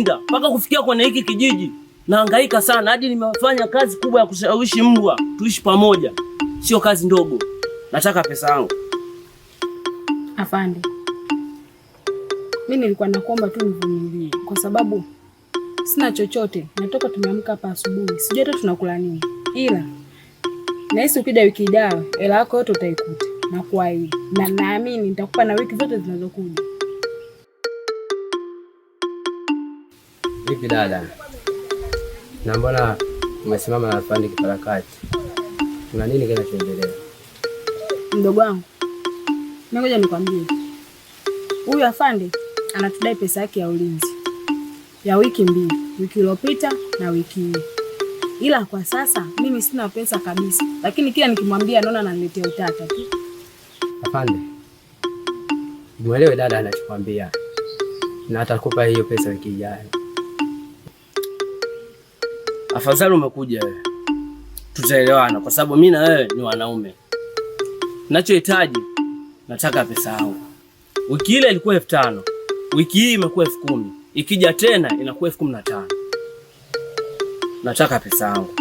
Mpaka kufikia kwenye hiki kijiji nahangaika sana, hadi nimefanya kazi kubwa ya kushawishi mbwa tuishi pamoja. Sio kazi ndogo. Nataka pesa yangu. Afande, mi nilikuwa nakuomba tu nivumilie, kwa sababu sina chochote. Natoka tumeamka hapa asubuhi, sijui hata tunakula nini, ila nahisi ukija wiki ijayo hela yako yote utaikuta, na kuahidi, na naamini nitakupa na wiki zote zinazokuja. Vipi dada, na mbona umesimama na afande kiparakati? Kuna nini kinachoendelea? Mdogo wangu, ngoja nikwambie, huyu afande anatudai pesa yake ya ulinzi ya wiki 2, wiki iliyopita na wiki hii, ila kwa sasa mimi sina pesa kabisa, lakini kila nikimwambia naona ananiletea utata tu. Afande, mwelewe dada anachokwambia na atakupa hiyo pesa wiki ijayo. Afadhali umekuja wewe, tutaelewana kwa sababu mi na wewe ni wanaume. Nachohitaji, nataka pesa yangu. Wiki ile ilikuwa 5,000, wiki hii imekuwa 10,000, ikija tena inakuwa 15,000. Nataka pesa yangu.